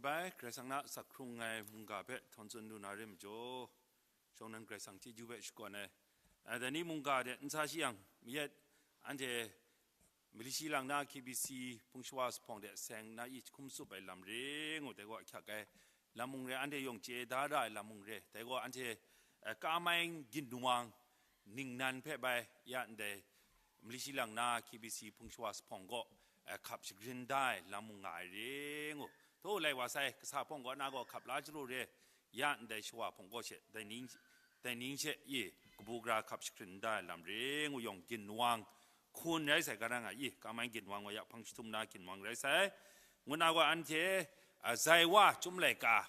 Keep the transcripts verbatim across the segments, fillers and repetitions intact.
Bai, Karai Kasang na asak hkrung ai mungga hpe htawn tsun lu na re majaw, shawng nnan Karai Kasang chyeju hpe shakawn ai. A, dai ni mungga de n sa shi yang, mayat anhte Mali shi lang na K B C hpung shawa jahpawng de seng na i jahkum tsup ai lam re ngu, dai gaw ahkyak ai lam mung re, anhte yawng chye da ra ai lam mung re, dai gaw anhte, eh, kamai ginwang ningnan hpe bai ya ndai Mali shi lang na K B C hpung shawa jahpawng gaw, eh, hkap shagrin da ai lam mung nga ai re ngu. Tawlai wa sai, kasa hpawng kaw na gaw hkap la chyalu re, ya ndai shawa hpawng kaw she, dai ning, dai ning she i kabu gara hkap shagrin da ai lam re ngu yawng ginwang hkun rai sai, gara nga i, kamai ginwang wa ya hpang jahtum na ginwang rai sai, ngu na gaw anhte, a, zai wa chyum laika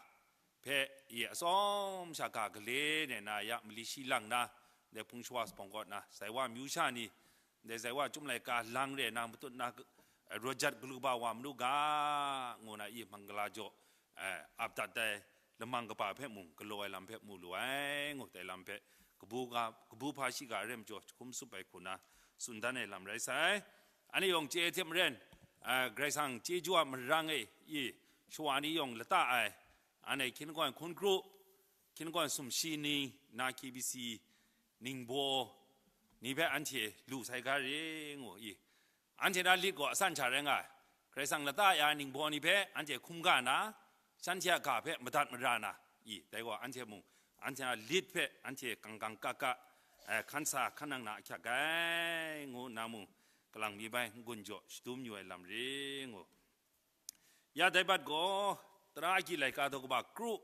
hpe i atsawm sha ga gale ne na ya Mali shi lang na, ndai hpung shawa jahpawng kaw na, zai wa myu sha ni, ndai zai wa chyum laika lang re na matut na, eh, raw jat galu kaba wa malu ga, ngu na i manggala jaw, eh, ap dat ai lamang kaba hpe mung galaw ai lam hpe mu lu ai, ngu dai lam hpe kabu ga, kabu hpa shiga re majaw jahkum tsup ai hku na tsun dan ai lam rai sai. Anhte yawng chye hte maren, eh, Karai Kasang chyeju a marang e i shawa ni yawng lata ai, anhte hkin gawn hkun kru, hkin gawn sumshi ni na K B C ningbaw ni hpe anhte lu sai ga re ngu i, anhte na lit gaw asan hta rai nga ai. Karai Kasang lata ya ningbaw ni hpe anhte hkum ga na, shanhte a ga hpe madat mara na, i, dai gaw anhte mung, anhte a lit hpe anhte gang gang ka ka, eh, hkan sa hkan nang na ahkyak ai, ngu nna mung, kalang mi bai n-gun jaw shadum yu ai lam re ngu. Ya dai bat gaw, tara agyi laika daw kaba kru,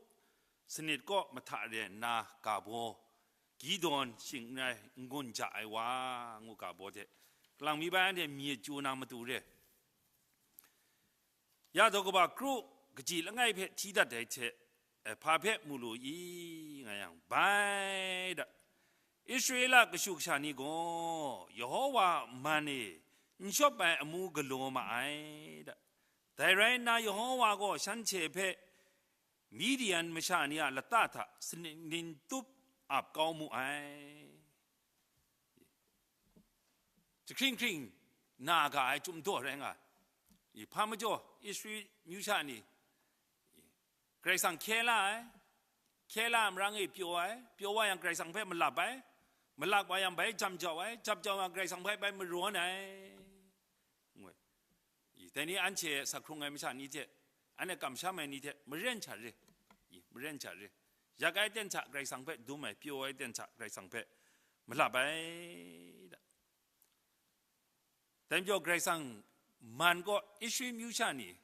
sanit kaw mahta re nna ga baw, Gideon shing n rai n-gun ja ai wa, ngu ga baw hte, kalang mi bai anhte myit chyu na matu re. Ya daw kaba kru, kaji langai hpe hti dat ai hte, eh, hpa hpe mu lu i, nga yang, bai da. Israela kashu kasha ni gaw Yehova a man e n shawp ai amu galaw ma ai da. Dai rai nna, Yehova gaw shanhte hpe Midian masha ni a lata hta sanit ning tup ap kau mu ai. Jahkring hkring na ga ai chyum daw rai nga ai. I, hpa majaw, Israel myu sha ni, Karai Kasang hkye la ai, hkye la ai marang e pyaw ai, pyaw wa yang Karai Kasang hpe malap ai, malap wa yang bai jam jau ai, jam jau yang Karai Kasang hpe bai marawn ai, ngu ai. I, dai ni anhte asak hkrung ai masha ni hte, anhte kamsham ai ni hte maren hta re, i, maren hta re. Yak ai ten hta Karai Kasang hpe dum ai, pyaw ai ten hta Karai Kasang hpe malap ai da. Dai majaw Karai Kasang man kaw Israel myu sha ni,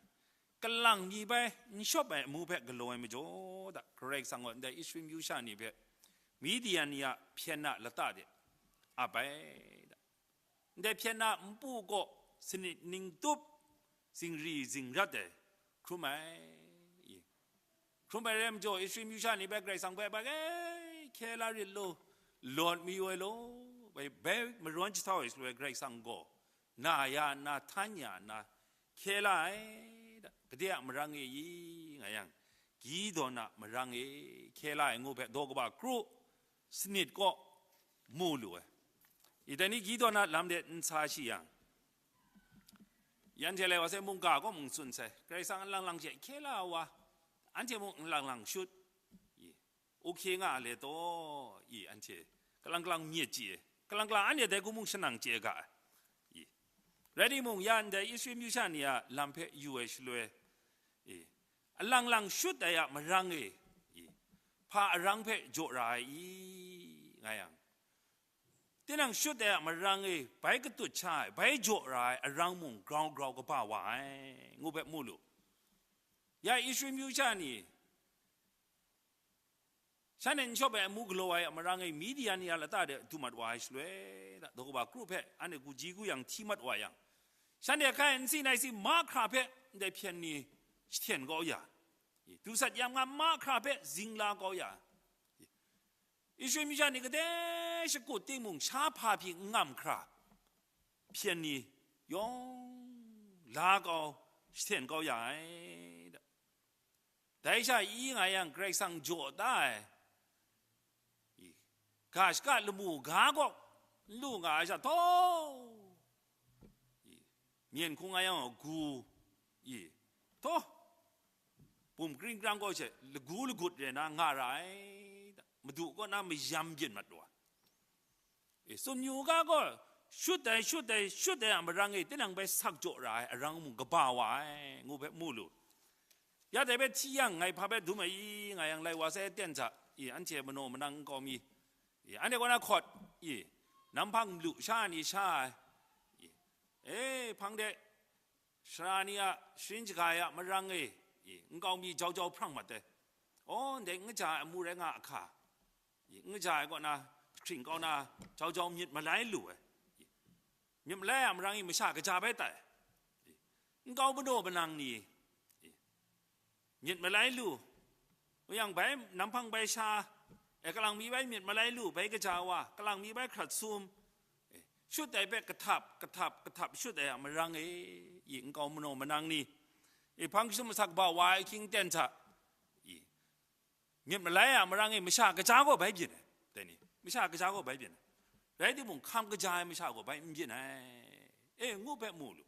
kalang mi bai n shawp ai amu hpe galaw ai majaw da, Karai Kasang gaw ndai Israel myu sha ni hpe Midian ni a hpyen a lata de ap ai da. Ndai hpyen a npu kaw sanit ning tup, zingri zingrat ai hkrum ai. I, hkrum ai rai majaw, Israel myu sha ni bai Karai Kasang hpe bai, "Ei, hkye la rit law, lawt mayu ai law, bai, bai marawn jahtau ai shaloi Karai Kasang gaw na ya nna, htan ya nna, hkye la ai da, gade a marang e i," nga yang, Gideon a marang e hkye la ai ngu hpe daw kaba kru, sanit kaw mu lu ai. I, dai ni Gideon a lam de n sa shi yang, yan hte lai wa sai, mungga kaw mung tsun sai, Karai Kasang nlang lang hte hkye la wa, anhte mung nlang lang shut, i, u hkye nga a le taw, i, anhte kalang kalang myit chye, kalang kalang anhte dai hku mung shanang chye ga ai, i. Rai timung, ya ndai Israel myu sha ni a lam hpe yu ai shaloi, i, alang lang shut ai a marang e, i, hpa arang hpe jaw ra ai i, nga yang, tinang shut ai a marang e bai katut sha ai, bai jaw ra ai arang mung grau grau kaba wa ai, ngu hpe mu lu. Ya Israel myu sha ni, shanhte n shawp ai amu galaw ai a marang e Midian ni a lata de du mat wa ai shaloi, da, daw kaba kru hpe anhte guji guyang hti mat wa yang, shanhte hkai n si nai si mahkra hpe ndai hpyen ni jahten kau ya, i, dusat yam nga mahkra hpe zingla kau ya, i, Israel myu sha ni gade shakut timung, sha hpa pyi n ngam hkra, hpyen ni yawng la kau, jahten kau ya ai da. Dai sha i nga yang Karai Kasang jaw da ai, i, ga shaka lamu ga kaw n lu nga ai sha taw, i, myen hkung nga yang gu, i, taw, bum kring krang gaw she lagu lagut re na nga ra ai. Madu kaw na mayam byin mat wa. E, sumyu ga gaw shut ai, shut ai, shut ai a marang e, tinang bai sak jaw ra ai arang mung kaba wa ai, ngu hpe mu lu. Ya dai hpe hti yang, ngai hpa hpe dum ai i, nga yang lai wa sai aten hta, i, anhte manaw manang nkau mi, i, anhte kaw na hkawt, i, namhpang mlu sha ni sha ai, i, e, hpang de, sara ni a sharin shaga ai a marang e, i, nkau mi jau jau hprang mat ai. Aw, ndai n kaja ai amu rai nga a hka, i, n kaja ai kaw na, hkring kau na, jau jau myit malai lu ai, i, myit malai a marang i masha kaja bai tai, i, nkau manaw manang ni, i, myit malai lu, u yang bai, namhpang bai sha, e, kalang mi bai myit malai lu, bai kaja wa, kalang mi bai hkrat sum, e, shut ai hpe kahtap, kahtap, kahtap shut ai a marang e, i, nkau manaw manang ni, i, hpang jahtum asak ba wa ai ahkying ten hta, i, myit malai a marang e masha kaja gaw bai byin ai, dai ni, masha kaja gaw bai byin ai, rai timung, hkam kaja ai masha gaw bai n byin ai, e, ngu hpe mu lu.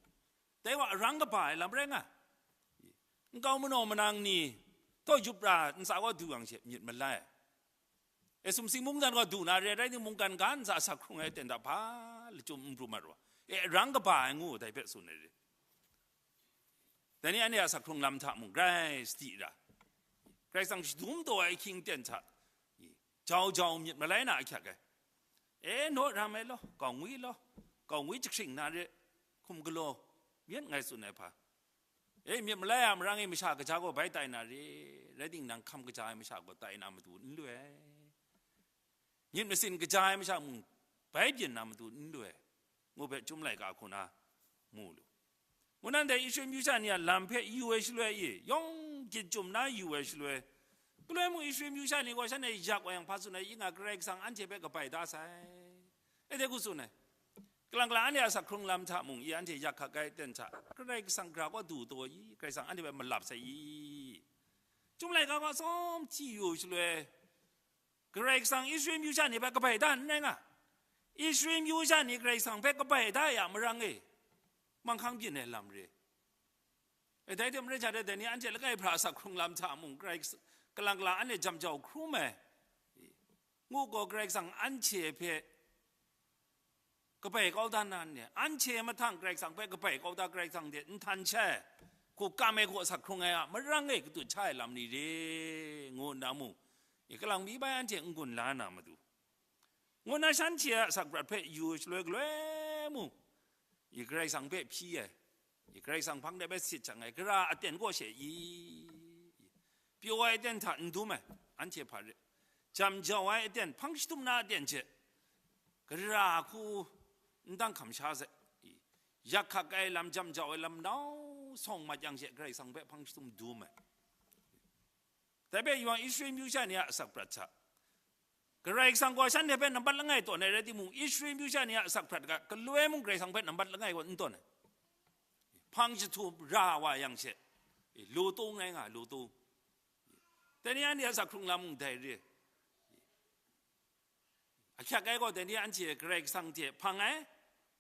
Dai wa arang kaba ai lam rai nga, nkau manaw manang ni, taw yup ra ntsa gaw du yang she myit malai, e, sumsing mungdan gaw du na re, rai timung, mungkan ga ntsa asak hkrung ai ten hta hpa lachyum n pru mat wa, e, arang kaba ai ngu dai hpe tsun ai re. Dai ni anhte a asak hkrung lam hta mung grai sadi ra, Karai Kasang shadum taw ai ahkying ten hta, i, jau jau myit malai na ahkyak ai, e, naw ram ai law, kau ngwi law, kau ngwi jahkring na re, hkum galaw, myit ngai tsun ai hpa, e, myit malai a marang e masha kaja gaw bai tai na re, rai timung, hkam kaja ai masha gaw tai na matu n lu ai, myit masin kaja ai masha mung bai byin na matu n lu ai, ngu hpe Chyum laika hku na mu lu. Ngu nan dai Israel myu sha ni a lam hpe yu ai shaloi i, yawng gyit chyum na yu ai shaloi, galoi mung Israel myu sha ni gaw shanhte yak wa yang hpa tsun ai, i nga, Karai Kasang anhte hpe kabai da sai, e, dai hku tsun ai. Kalang kalang anhte a asak hkrung lam hta mung i, anhte yak hkak ai ten hta, Karai Kasang gara kaw du taw i, Karai Kasang anhte hpe malap sai i, Chyum laika gaw atsawm hti yu shaloi, Karai Kasang Israel myu sha ni hpe kabai da n rai nga. Israel myu sha ni Karai Kasang hpe kabai da ya marang e, manghkang byin ai lam re. E, dai hte maren sha de, dai ni anhte langai hpra asak hkrung lam hta mung, Karai Kas-, kalang kalang anhte jam jau hkrum ai, ngu gaw, Karai Kasang anhte hpe kabai kau da na ni, anhte mahtang Karai Kasang hpe kabai kau da, Karai Kasang hte nhtan shai, hku kam ai hku asak hkrung ai a marang e katut sha ai lam ni re, ngu nna mung, i, kalang mi bai anhte n-gun la na matu, ngu nna shanhte a asak prat hpe yu shaloi galoi mung, i, Karai Kasang hpe hpyi ai, i, Karai Kasang hpang de bai sit jang ai, gara aten kaw she i, pyaw ai aten hta n dum ai, anhte hpa re, jam jau ai aten, hpang shadum na aten hte, gara hku n dang hkam sha sai, i, yak hkak ai lam, jam jau ai lam nau sawng mat yang she, Karai Kasang hpe hpang shadum dum ai. Dai hpe yawng Israel myu sha ni a asak prat hta, Karai Kasang gaw shanhte hpe nambat langai tawn ai rai timung, Israel myu sha ni a asak prat ga, galoi mung Karai Kasang hpe nambat langai gaw n tawn ai. Hpang jahtum ra wa yang she, e, lu tung rai nga, lu tung. Dai ni anhte a asak hkrung lam mung dai re. Ahkyak ai gaw, dai ni anhte Karai Kasang hte hpang ai,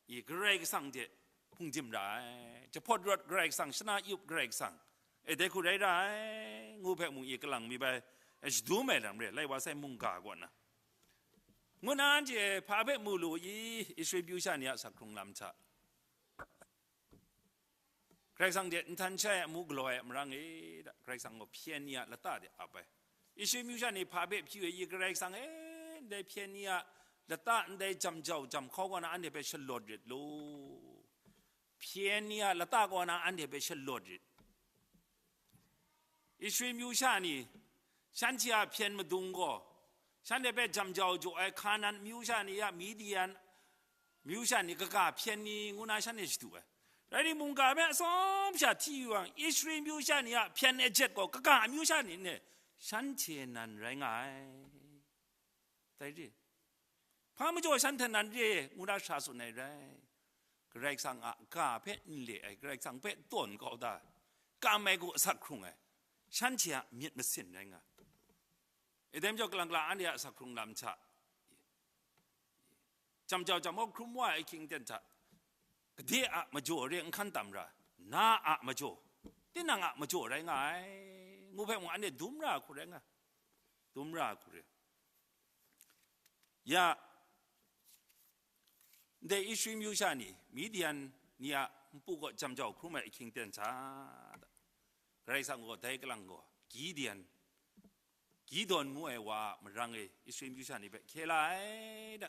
i, Karai Kasang hte hpungdim ra ai, jahpawt rawt Karai Kasang, shana yup Karai Kasang, e, dai hku rai ra ai, ngu hpe mung i kalang mi bai, e, shadum ai lam re, lai wa sai mungga kaw na. Ngu na anhte hpa hpe mu lu i, Israel myu sha ni a asak hkrung lam hta, Karai Kasang hte nhtan shai ai amu galaw ai a marang e, da, Karai Kasang gaw hpyen ni a lata de ap ai. Israel myu sha ni hpa hpe hpyi ai i, Karai Kasang e, ndai hpyen ni a lata, ndai jam jau jam hkau kaw na anhte hpe shalawt rit lu. Hpyen ni a lata kaw na anhte hpe shalawt rit. Israel myu sha ni, shanhte a hpyen madung gaw, shanhte hpe jam jau jaw ai Hkanan myu sha ni a, Midian myu sha ni kaga hpyen ni ngu na shanhte shadu ai. Rai timung, ga hpe atsawm sha hti yu yang, Israel myu sha ni a hpyen e jet gaw, kaga amyu sha ni ne, shanhte nan rai nga ai. Dai re, hpa majaw shanhte nan re, ngu na sha tsun ai rai. Karai Kasang a ga hpe n le ai, Karai Kasang hpe tawn kau da, kam ai hku asak hkrung ai, shanhte a myit masin rai nga. E, dai majaw, kalang kalang anhte a asak hkrung lam hta, jam jau jam hkau hkrum wa ai ahkying ten hta, gade a majaw re n hkan tam ra, na a majaw, tinang a majaw rai nga ai. ngu hpe mung anhte dum ra hku rai nga, dum ra hku rai. Ya, ndai Israel myu sha ni, Midian ni a npu kaw jam jau hkrum ai ahkying ten hta, Karai Kasang gaw dai kalang gaw Gideon, Gideon ngu ai wa a marang e Israel myu sha ni hpe hkye la ai da.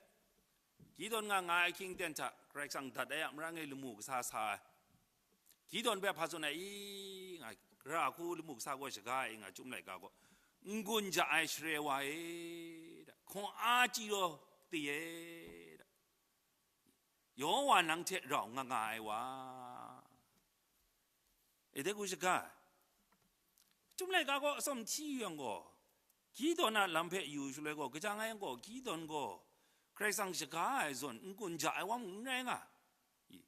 Gideon nga nga ai ahkying ten hta Karai Kasang dat ai a marang e lamu kasa sa ai. Gideon hpe hpa tsun ai i, nga, gara hku lamu kasa gaw shaga ai i, nga, Chyum laika gaw, n-gun ja ai share wa e, da, hkawng a chyi raw ti e, da, Yehowa nang hte rau nga nga ai wa. E de ku shaga ai. Chyum laika gaw atsawm hti yu yang gaw, Gideon a lam hpe yu shaloi gaw, kaja nga yang gaw, Gideon gaw Karai Kasang shaga ai zawn n-gun ja ai wa mung n rai nga. I,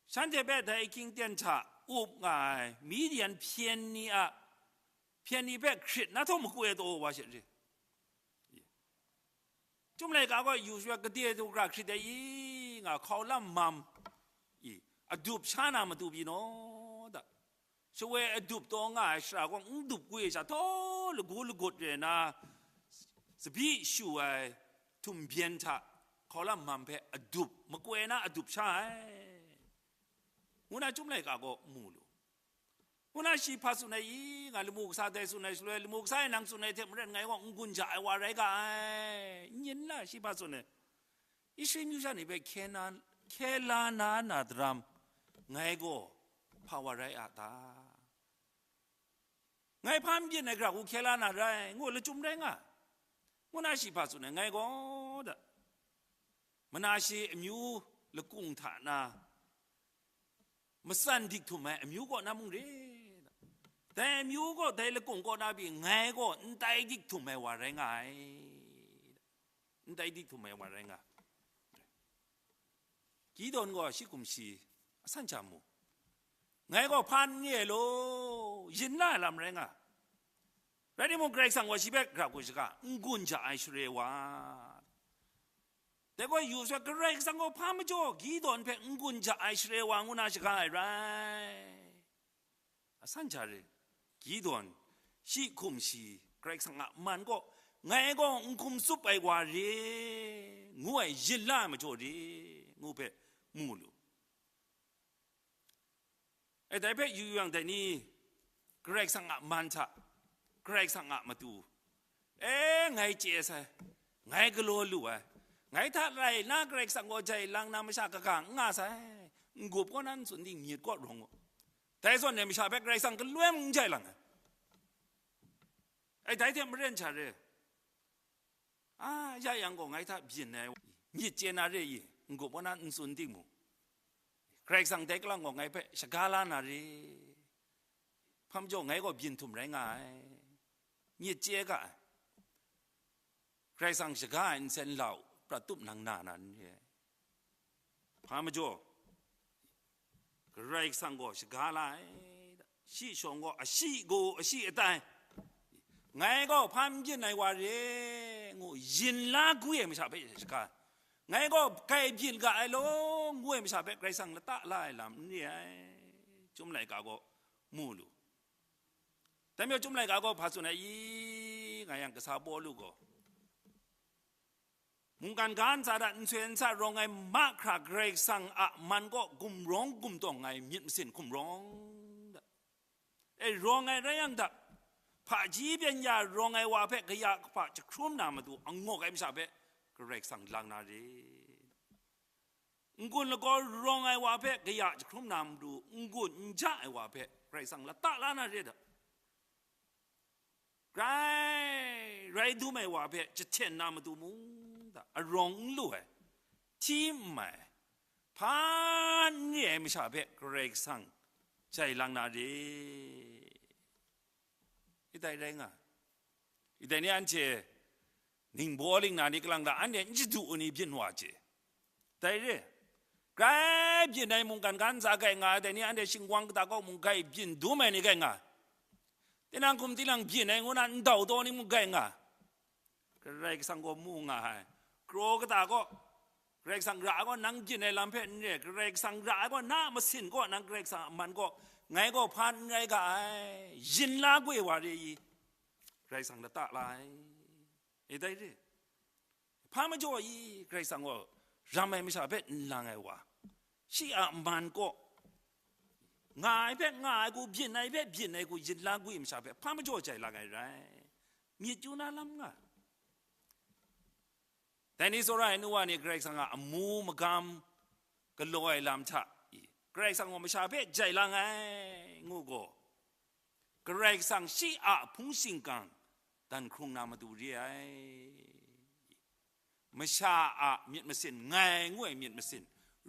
shanhte hpe dai ahkying ten hta up nga ai Midian hpyen ni a, hpyen ni hpe hkrit na htawm maku e taw wa she re. Chyum laika gaw yu shaloi gade du gara hkrit ai i, nga, hkau lam mam i, adup sha na matu pyi naw da. Shawoi adup taw nga ai shara gaw n dup kwi ai sha, htaw lagu lagut re na, tsabyi shu ai htum byen hta hkau lam mam hpe adup, makoi na adup sha ai, ngu na Chyum laika gaw mu lu. Ngu na shi hpa tsun ai i, nga, lamu kasa dai tsun ai shaloi, lamu kasa e nang tsun ai hte maren ngai gaw n-gun ja ai wa rai ga ai, n yin la, shi hpa tsun ai. Israel myu sha ni hpe hkye na, hkye la na na daram, ngai gaw hpa wa rai a ta? Ngai hpa n byin ai gara hku hkye la na rai, ngu lachyum rai nga, ngu na shi hpa tsun ai, ngai gaw da, Manashe amyu lakung hta na matsan dik htum ai amyu kaw na mung re, dai amyu gaw dai lakung kaw na pyi ngai gaw n tai dik htum ai wa rai nga ai, n tai dik htum ai wa rai nga. Gideon gaw shi hkum shi asan hta mu, ngai gaw hpa n re ai law, yin na ai lam rai nga. Rai timung, Karai Kasang gaw shi hpe gara hku shaga, n-gun ja ai share wa. Dai gaw yu sha, Karai Kasang gaw hpa majaw Gideon hpe n-gun ja ai share wa ngu na shaga ai rai. Asan hta re, Gideon shi hkum shi Karai Kasang a man kaw, ngai gaw n hkum tsup ai wa re, ngu ai yin la ai majaw re, ngu hpe mu lu. E, dai hpe yu yang, dai ni Karai Kasang a man hta, Karai Kasang a matu, e, ngai chye sai, ngai galaw lu ai, ngai hta rai na Karai Kasang gaw jai lang na masha kaga n nga sai, n-gup kaw na n tsun ting myit kaw rawng u, dai zawn e masha hpe Karai Kasang galoi mung n jai lang ai. E, dai hte maren hta re, a, ya yang gaw ngai hta byin ai, myit chye na re i, n-gup kaw na n tsun ting mung, Karai Kasang dai kalang gaw ngai hpe shaga la na re, hpa majaw ngai gaw byin htum rai nga ai, myit chye ga ai, Karai Kasang shaga ai nsen lau prat tup nang na na n re ai. Hpa majaw, Karai Kasang gaw shaga la ai, shi shawng gaw ashi gaw ashi atai, ngai gaw hpa n byin ai wa re, ngu yin la gwi ai masha hpe shaga ai, ngai gaw kai byin ga ai law, ngu ai masha hpe Karai Kasang lata la ai lam n re ai. Chyum laika gaw mu lu. Dai majaw Chyum laika gaw hpa tsun ai i, nga yang, kasa Pawlu gaw, mungkan ga ntsa hta nsoi nsa rawng ai mahkra Karai Kasang a man kaw gumrawng gumtawng ai myit masin hkum rawng da. E, rawng ai rai yang hta, hpaji byen ya rawng ai wa hpe kaya kahpa jahkrum na matu angawk ai masha hpe Karai Kasang lang na re. N-gun lagaw rawng ai wa hpe kaya jahkrum na matu, n-gun n ja ai wa hpe Karai Kasang lata la na re da. Grai rai dum ai wa hpe jahten na matu mung hta arawng n lu ai, hti n mai, hpa n re ai masha hpe Karai Kasang jai lang na re. Idai rai nga. Idai ni anhte ningbaw ling na ni kalang da, anhte n shadu ai ni byin wa chye. Dai re, grai byin ai mungkan ga ntsa gai nga ai, dai ni anhte shingwang kata kaw mung grai byin dum ai ni gai nga ai. Tinang hkum tinang byin ai ngu na ndau taw ni mung gai nga ai. Karai Kasang gaw mu nga ai. Kraw kata kaw, Karai Kasang ra ai gaw nang byin ai lam hpe n re, Karai Kasang ra ai gaw na a masin kaw, nang Karai Kasang a man kaw ngai gaw hpa n rai ga ai, yin la gwe wa re i, Karai Kasang lata la ai. E dai re, hpa majaw i Karai Kasang gaw ram ai masha hpe n lang ai wa, shi a man kaw nga ai hpe nga ai hku, byin ai hpe byin ai hku, yin la gwi masha hpe hpa majaw jai lang ai rai. Myit yu na lam nga. Dai ni tsawra ai nu wa ni Karai Kasang a amu magam galaw ai lam hta i, Karai Kasang gaw masha hpe jai lang ai ngu gaw, Karai Kasang shi a hpung shingkang dan hkrung na matu re ai. Masha a myit masin ngai ngu ai myit masin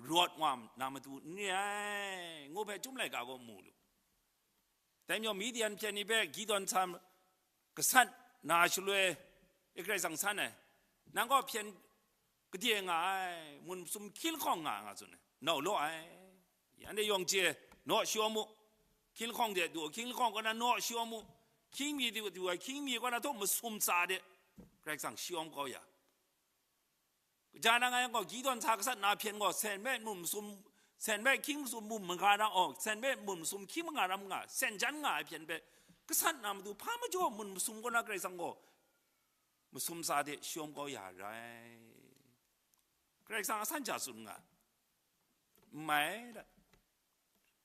rawt wa na matu n re ai ngu hpe Chyum laika gaw mu lu. Dai majaw Midian hpyen ni hpe Gideon hta gasat na shaloi, e Karai Kasang san ai, nang gaw hpyen gade nga ai, mun masum hkying lahkawng nga nga tsun ai, nau law ai. Anhte yawng chye, naw shawm u, hkying lahkawng de du, hkying lahkawng kaw na naw shawm u, hkying mi de du ai, hkying mi kaw na htaw masum tsa de, Karai Kasang shawm kau ya. Kaja na nga yang gaw, Gideon sa gasat na hpyen gaw, sen hpe mun masum, sen hpe hkying masum mun manga na, oh, sen hpe mun masum hkying manga ram nga, sen jan nga ai hpyen hpe gasat na matu hpa majaw mun masum kaw na Karai Kasang gaw masum tsa de shawm kau ya rai. Karai Kasang a san ja tsun nga, n mai da.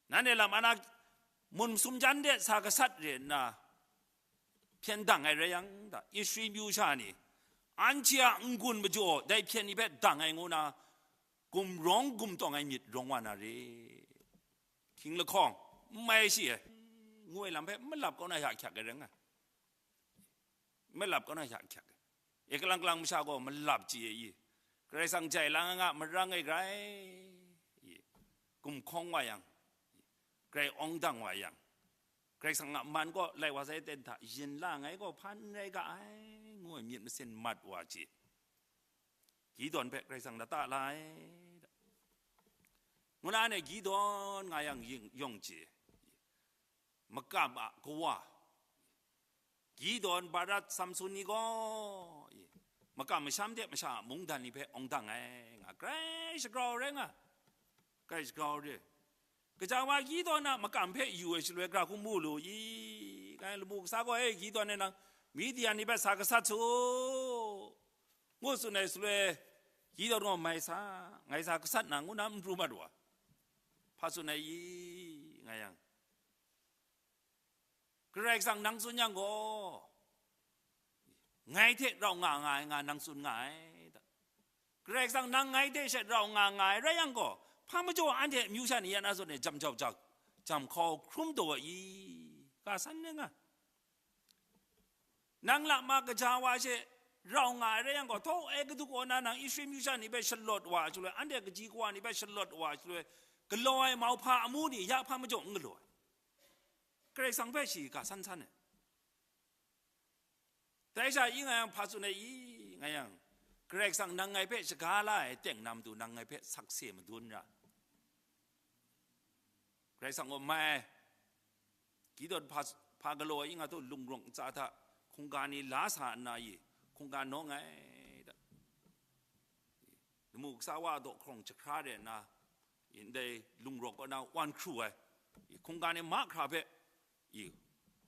Nanhte lam ana mun masum jan de sa gasat re nna, hpyen dang ai rai yang, da, Israel myu sha ni, anhte a n-gun majaw dai hpyen ni hpe dang ai ngu na, gumrawng gumtawng ai myit rawng wa na re. Hkying lahkawng, n mai shi ai, ngu ai lam hpe n malap kau na hyak hkyak ai rai nga. Malap kau na hyak hkyak ai. E kalang kalang masha gaw malap chye ai i, Karai Kasang jai lang ai nga, marang ai grai i, gumhkawng wa yang, grai awng dang wa yang, Karai Kasang a man kaw lai wa sai ten hta yin la ngai gaw hpa n rai ga ai, ngu ai myit masin mat wa chye. Gideon hpe Karai Kasang lata la ai, da. Ngu na ne Gideon nga yang ying-, yawng chye. Makam a kawa, Gideon, Barak, Samsun ni gaw, i, makam masham de masha a mungdan ni hpe awng dang ai nga, grai shagrau rai nga, grai shagrau re. Kaja wa Gideon a makam hpe yu ai shaloi, gara hku mu lu i, ngai lamu kasa gaw, e Gideon e nang Midian ni hpe sa gasat su, ngu tsun ai shaloi, Gideon gaw, mai sa, ngai sa gasat na, ngu na n pru mat wa, hpa tsun ai i, nga yang, Karai Kasang nang tsun yang gaw, ngai hte rau nga nga ai nga nang tsun nga ai, da. Karai Kasang nang ngai hte she rau nga nga ai rai yang gaw, hpa majaw anhte amyu sha ni yan a zawn e jam jau jau, jam hkau hkrum taw ai i, ga san rai nga. Nang lama kaja wa she rau nga ai rai yang gaw, htaw e kaduk kaw na nang Israel myu sha ni hpe shalawt wa ai shaloi, anhte kaji kawa ni hpe shalawt wa ai shaloi, galaw ai mauhpa amu ni ya hpa majaw n galaw ai. Karai Kasang hpe shi ga san san ai. Dai sha i nga yang, hpa tsun ai i nga yang, Karai Kasang nang ngai hpe shaga la ai teng na matu nang ngai hpe sakse madun ra. Karai Kasang gaw mai, Gideon hpa, hpa galaw ai i nga tu, lungrawk ntsa hta hkungga ni la sa nna i, hkungga nawng ai da. Lamu kasa wa a daw hkawng jahkra re nna, i, ndai lungrawk kaw na wan hkru ai, i, hkungga ni mahkra hpe, i,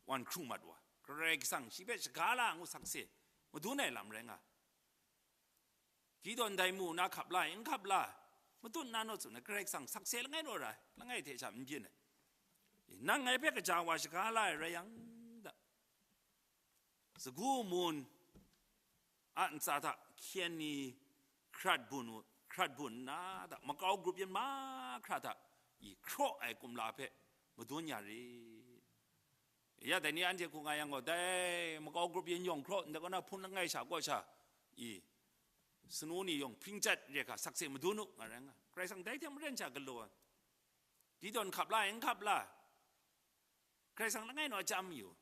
wan hkru mat wa, Karai Kasang shi hpe shaga la ngu sakse madun ai lam rai nga. Gideon dai mu na hkap la ai, n hkap la ai, matut na naw tsun ai, Karai Kasang sakse langai naw ra ai, langai hte sha n byin ai. I, nang ngai hpe kaja wa shaga la ai rai yang, da. Sagu mun a ntsa hta hkyen ni hkrat bun u, hkrat bun nna, da, makau grup yin mahkra hta i hkraw ai kumla hpe madun ya rit. Ya, dai ni anhte hku nga yang gaw, dai makau grup yin yawng hkraw ndai kaw na hpun langai sha kaw sha i sanu ni yawng hpring chyat re hkra sakse madun u, nga rai nga. Karai Kasang dai hte maren sha galaw ai. Gideon hkap la ai, n hkap la ai. Karai Kasang langai naw a chyam mayu.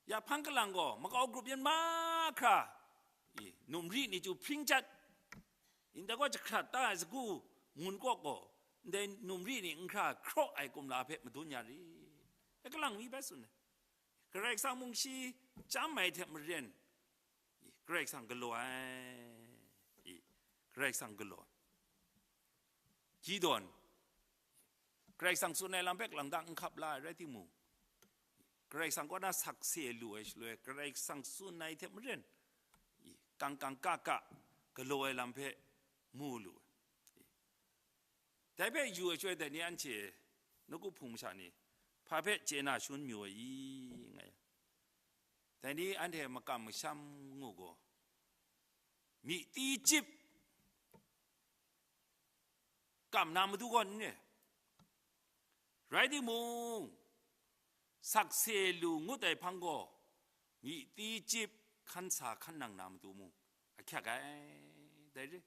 Ya hpang kalang gaw makau grup yin mahkra, i, numri ni chyu hpring chyat, ndai gaw jahkrat ta ai sagu mun kaw gaw, ndai numri ni n hkra hkraw ai kumla hpe madun ya rit. E kalang mi bai tsun ai. Karai Kasang mung shi chyam ai hte maren, i, Karai Kasang galaw ai, i, Karai Kasang galaw ai. Gideon, Karai Kasang tsun ai lam hpe lang dang n hkap la ai rai timung, Karai Kasang kaw na sakse lu ai shaloi, Karai Kasang tsun ai hte maren, i, kang kang ka ka galaw ai lam hpe mu lu ai. I, dai hpe yu ai shaloi, dai ni anhte nawku hpung masha ni hpa hpe chye na shangun mayu ai i, nga yang, dai ni anhte makam masham ngu gaw, myi ti chyip kam na matu gaw n re. Rai timung, sakse lu ngut ai hpang gaw, myi ti chyip hkan sa hkan nang na matu mung ahkyak ai, dai re.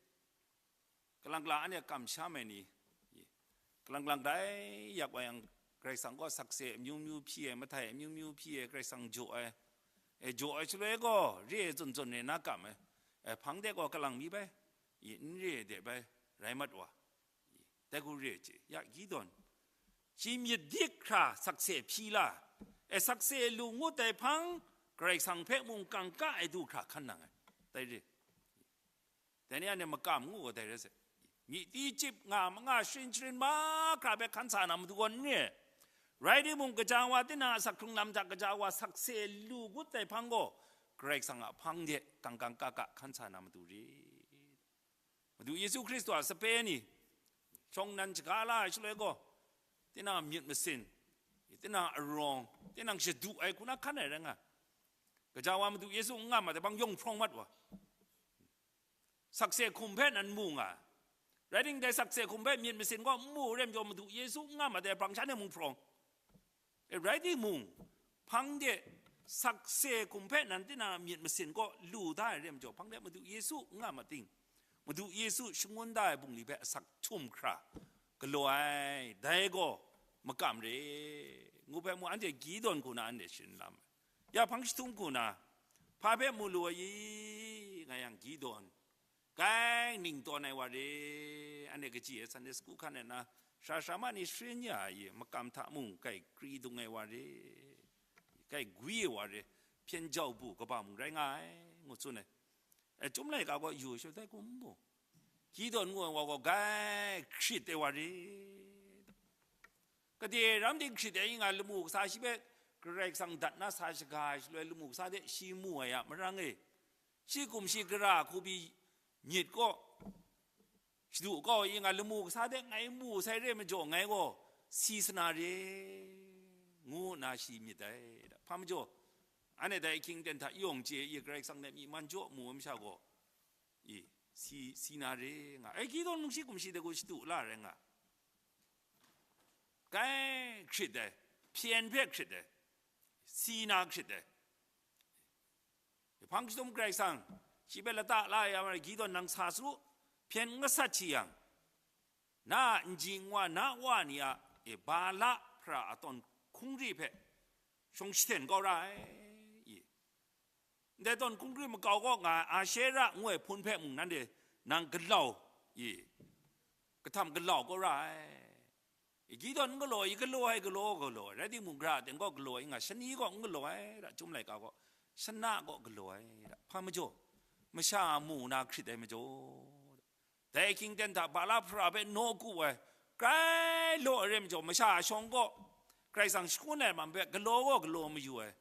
Kalang kalang anhte kamsham ai ni, kalang kalang dai yak wa yang, Karai Kasang gaw sakse amyu myu hpyi ai, mahtai amyu myu hpyi ai, Karai Kasang jaw ai, e, jaw ai shaloi gaw, re ai zawn zawn re na kam ai, e, hpang de gaw kalang mi bai, i, n re de bai, rai mat wa, i, dai hku re ai chye, ya, Gideon, shi myit dik hkra sakse hpyi la, e, sakse lu ngut ai hpang, Karai Kasang hpe mung kangka ai du hkra hkan nang ai, dai re. Dai ni anhte makam ngu gaw dai rai sai. Myi ti chyip nga manga sharin sharin mahkra hpe hkan sa na matu gaw n re. Rai timung, gaja wa tinang a asak hkrung lam hta gaja wa sakse lu ngut ai hpang gaw, Karai Kasang a hpang de kang kang ka ka hkan sa na matu re. Madu Yesu Hkristu a sape ni, shawng nnan shaga la ai shaloi gaw, tinang a myit masin, tinang a arawng, tinang shadu ai hku na hkan ai rai nga. Gaja wa Madu Yesu n nga mat ai hpang yawng hprawng mat wa. Sakse hkum hpe nan mu nga. Rai timung, dai sakse hkum hpe myit masin gaw n mu, rai majaw Madu Yesu n nga mat ai hpang sha ne mung hprawng. E, rai timung, hpang de sakse hkum hpe nan tinang a myit masin gaw lu da ai rai majaw, hpang de Madu Yesu n nga mat ting, Madu Yesu shangun da ai bungli hpe asak htum hkra galaw ai, dai gaw makam re, ngu hpe mu, anhte Gideon hku na anhte sharin lam ai. Ya hpang jahtum hku na, hpa hpe mu lu ai i, nga yang Gideon, kai ning tawn ai wa re, anhte kaji e Sunday school hkan ai na, sara sara ma ni sharin ya ai i, makam hta mung kai kri dung ai wa re, kai gwi ai wa re, hpyen jau bu kaba mung rai nga ai, ngu tsun ai. E, Chyum laika gaw yu sha dai hku n mu. Gideon ngu ai wa gaw kai hkrit ai wa re. Gade ram ting hkrit ai nga, lamu kasa shi hpe Karai Kasang dat na sa shaga ai shaloi, lamu kasa de shi mu ai a marang e, shi kumshi gara hku pyi myit gaw, shadu kau i nga, lamu kasa de ngai mu sai re majaw, ngai gaw si sa na re, ngu nna shi myit ai. Hpa majaw, anhte dai ahkying ten hta yawng chye i, Karai Kasang de myi man jaw mu ai masha gaw, i, si, si na re nga. E, Gideon mung shi kumshi de gaw shadu la rai nga. Kai hkrit ai, hpyen hpe hkrit ai, si na hkrit ai. Hpang jahtum Karai Kasang, shi hpe lata la ya ma, Gideon nang sa su, hpyen n gasat shi yang, na a nji nwa na wa ni a, e, Bala hpara a tawn hkungri hpe shawng shaten kau ra ai, i. Ndai tawn hkungri makau kaw nga ai Ashera ngu ai hpun hpe mung nanhte nang galau, i, kahtam galau kau ra ai. Gideon n galaw i, galaw ai, galaw, galaw ai, rai timung, gara aten gaw galaw ai nga, shani gaw n galaw ai, ra, Chyum laika gaw shana gaw galaw ai, ra, hpa majaw, masha a mu na hkrit ai majaw, dai ahkying ten hta Bala hpara hpe nawku ai, grai law ai rai majaw, masha a shawng gaw Karai Kasang shangun ai lam hpe galaw gaw galaw mayu ai,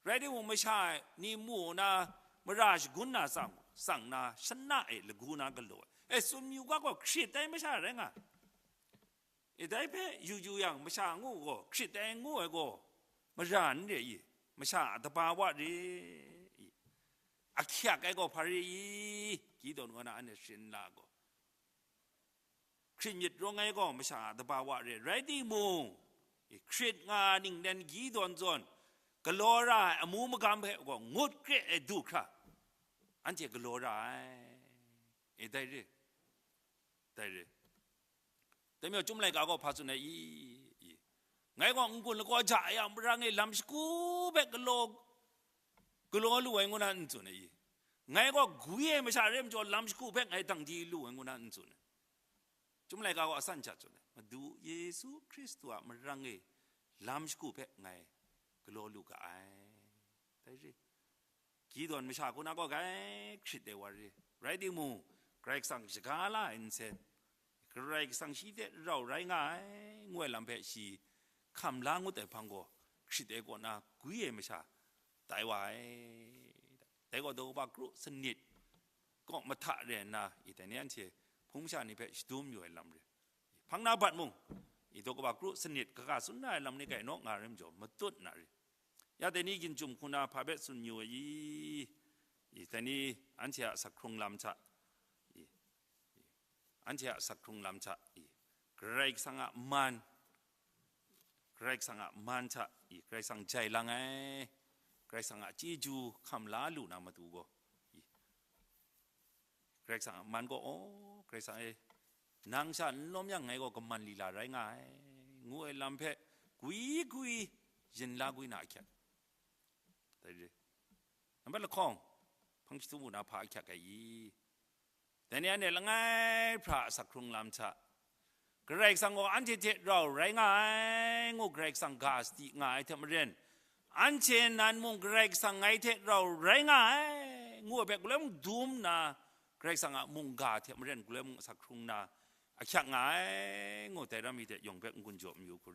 rai timung, masha ni mu na mara shagun na tsang, tsang na, shana e lagu na galaw ai, e, tsun mayu ga gaw hkrit ai masha rai nga. E, dai hpe yu yu yang, masha ngu gaw, hkrit ai ngu ai gaw, mara n re i, masha a dabawa re i, ahkyak ai gaw hpa re i, Gideon kaw na anhte sharin la gaw, hkrit myit rawng ai gaw masha a dabawa re, rai timung, i, hkrit nga ninglen Gideon zawn galaw ra ai amu magam hpe gaw ngut kre ai du hkra, anhte galaw ra ai. E, dai re, dai re. Dai majaw, Chyum laika gaw hpa tsun ai i, i, ngai gaw n-gun lagaw ja ya marang e lam shagu hpe galaw, galaw lu ai ngu na n tsun ai i, ngai gaw gwi ai masha re majaw lam shagu hpe ngai dang di lu ai ngu na n tsun ai. Chyum laika gaw asan sha tsun ai, Madu Yesu Hkristu a marang e lam shagu hpe ngai galaw lu ga ai. Dai re. Gideon masha hku na gaw grai hkrit ai wa re. Rai timung, Karai Kasang shaga la ai nsen, Karai Kasang shi hte rau rai nga ai. ngu ai lam hpe shi hkam la ngut ai hpang gaw, hkrit ai kaw na gwi ai masha tai wa ai. Dai gaw daw kaba kru sanit kaw mahta re nna, i dai ni anhte hpung masha ni hpe shadum yu ai lam re. Hpang na bat mung, i daw kaba kru sanit kaga tsun na ai lam ni kai naw nga rai majaw, matut na re. Ya dai ni ginjum hku na hpa hpe tsun yu ai i? I dai ni anhte a asak hkrung lam hta, i, i, anhte a asak hkrung lam hta, i, Karai Kasang a man, Karai Kasang a man hta, i, Karai Kasang jai lang ai, Karai Kasang a chyeju hkam la lu na matu gaw, i, Karai Kasang a man gaw, "O Karai Kasang e, nang sha n lawm yang ngai gaw kaman lila rai nga ai," ngu ai lam hpe gwi gwi yin la gwi na ahkyak. Dai re. Nambat lahkawng, hpang jahtum u na hpa ahkyak ai i? Dai ni anhte langai hpra a asak hkrung lam hta, Karai Kasang gaw anhte hte rau rai nga ai, ngu Karai Kasang ga sadi nga ai hte maren, anhte nan mung Karai Kasang ngai hte rau rai nga ai, ngu ai hpe galoi mung dum nna, Karai Kasang a mungga hte maren galoi mung asak hkrung nna ahkyak nga ai, ngu dai ram mi hte yawng hpe n-gun jaw mayu hku re.